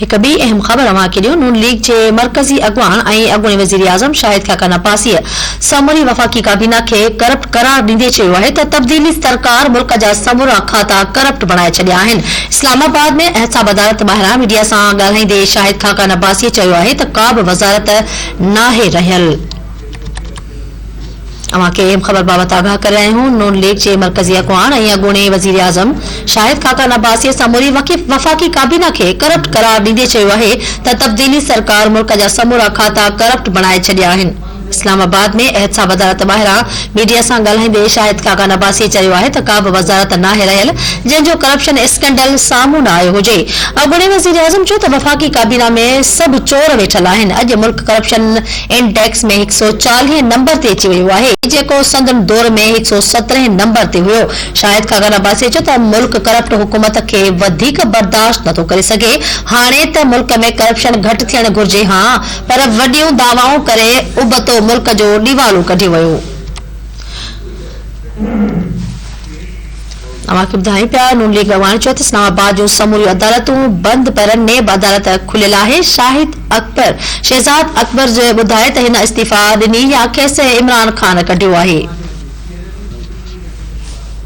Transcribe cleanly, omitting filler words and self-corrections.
هڪ ٻي اهم خبر اوهان کي ڏيون، نون ليگ جي مرڪزي اڳواڻ ۽ اڳوڻي وزيراعظم شاهد خاقان عباسيء سموري وفاقي ڪابينا کي ڪرپٽ قرار ڏيندي چيو آهي ته تبديلي سرڪار ملڪ جا سمورا کاتا ڪرپٽ بڻائي ڇڏيا آهن. اسلام آباد ۾ احتساب عدالت ٻاهران ميڊيا سان ڳالهائيندي شاهد خاقان عباسيء چيو آهي ته ڪا به وزارت ناهي رهيل. اوهان کي اهم خبر بابت آگاهه ڪري رهيا آهيون، نون ليگ جي مرڪزي اڳواڻ ۽ اڳوڻي وزيراعظم شاهد خاقان عباسيء سموري وفاقي ڪابينا کي ڪرپٽ قرار ڏيندي چيو آهي ته تبديلي سرڪار ملڪ جا سمورا کاتا ڪرپٽ بڻائي ڇڏيا آهن. اسلام آباد ۾ احتساب عدالت ٻاهران ميڊيا سان ڳالهائيندي شاهد خاقان عباسيء چيو آهي ته ڪابه وزارت ناهي رهيل جنهن جو ڪرپشن اسڪينڊل سامهون نه آيو هجي. اڳوڻي وزيراعظم چيو ته وفاقي ڪابينا ۾ سڀ چور ويٺل آهن، اڄ ملڪ ڪرپشن انڊيڪس ۾ 140 نمبر تي اچي ويو آهي، جيڪو سندن دور ۾ 117 نمبر تي هيو. شاهد خاقان عباسي چيو ته ملڪ ڪرپٽ حڪومت کي وڌيڪ برداشت نٿو ڪري سگهي، هاڻي ته ملڪ ۾ ڪرپشن گهٽ ٿيڻ گهرجي هان، پر وڏيون دعوائون ڪري ابتو ملڪ جو ڏيوالو ڪڍيو ويو. اوهان کي ٻڌايون پيا نون ليگ اڳواڻ چيو ته اسلام آباد جون سموريون عدالتون بند پر نيب عدالت کليل آهي، شاهد اڪبر شهزاد اڪبر ٻڌايو ته هن استعيفيٰ ڏني يا کيس عمران خان ڪڍيو آهي.